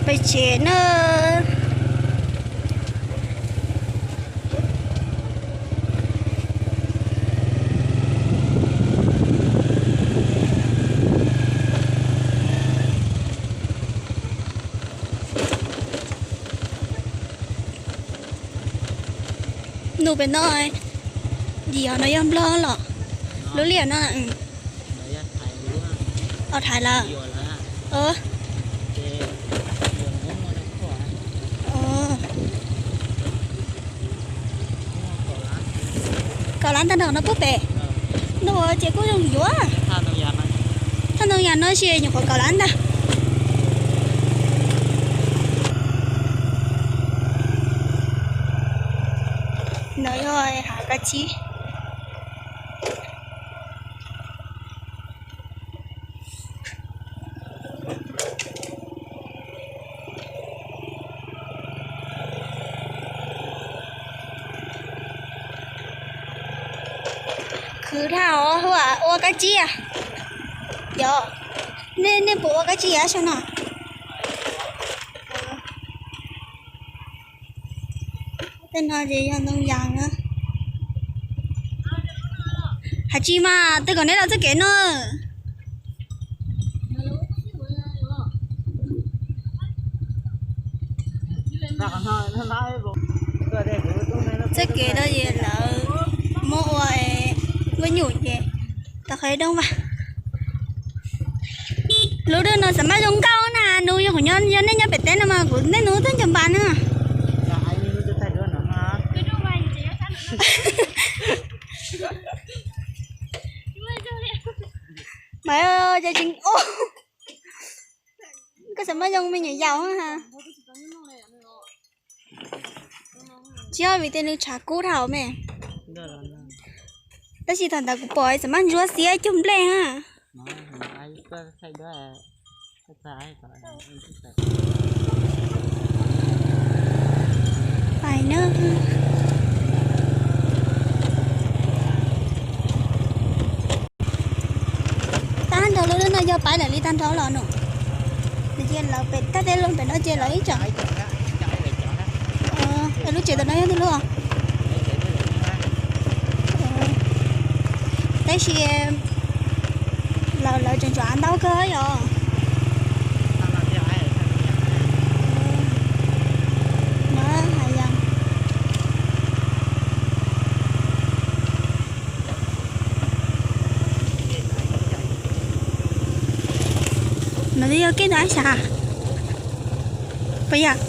Pais tsev na. Nus pem no, yog no yog Nplog los? Lub liam no. Os, Thaiv lawm. Kaum lab tag nrho no puag pem. Nus ces kuj zoo yuav. Thaj ntoo yas no ces nyuam qhuav kaum lab ntag. Ntawd yog hav kab tsib. Khwv dhau ua kab tsib. Yog, nej puas ua kab tsib yav saum no? Tej no ces yog ntoo yas na. Hais tsis mas tej kom neb los txoj kev no. Txoj kev no ces lawv muab ua nkauj nyuj ces tau qhov doob mas. Lub dej no xav mas zoo nkauj na, nws yog kuv nyob, yog nej nyob pem teb no mas kuv nej nws twb nco npas na. Mas, koj xav mas zoo me nyuam yaus ha. Tsis yog vim tias nws tshav kub dhau me. Tab sis thaum ntawd kuv pom xav mas ntsuab xiab cug nplej ha. Pais na. Tag nrho lub no yog pab daim li tag nrho los no. Nws cia lawv pem tag tej lub pem no ces lawv ib tsoom. Es lub tsev tom no yog twg lub? Tab sis lawv, lawv tseem tshuav av ntau kawg yom. No twb yog kev ntawm ab xya puas yog?